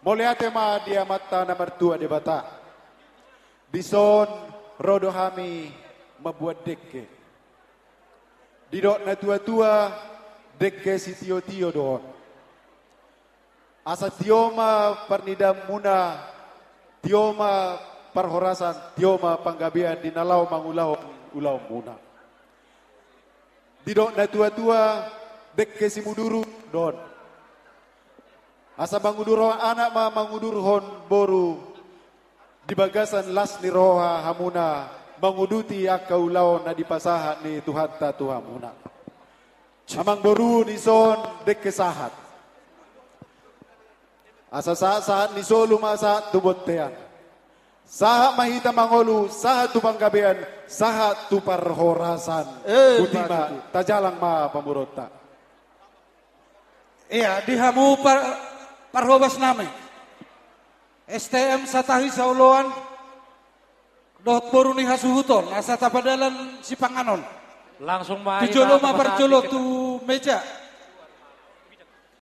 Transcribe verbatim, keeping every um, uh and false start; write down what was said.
Mauliate ma di Amanta na martua Debata. Dison ro do hami mambuat dengke. Didok natua-tua, dengke sitio-tio do on. Asa tio ma parnidamuna, tio ma parhorasan, tio ma panggabean di na laho mangulahon ulaonmuna. Didok natua-tua, dengke simuduru do on. Asa mangudurhon anak ma mangudurhon boru, di bagasan las ni roha hamuna manguduti angka ulaon na dipasahat ni Tuhanta tu hamuna. Amangboru, dison dengke sahat. Asa sahat-sahat ni solu ma sahat tu bontean. Sahat ma hita mangolu, sahat tu panggabean, sahat tu parhorasan. Eh, Botima, bagus. Tajalang ma pamoruonta. Ia, di hamu par-, parhobasnami. S T M Satahi Saoloan, dohot boru ni hasuhuton, asa tapadalan sipanganon. Langsung ma. Tu hita jolo ma pasahat parjolo dengke tu meja.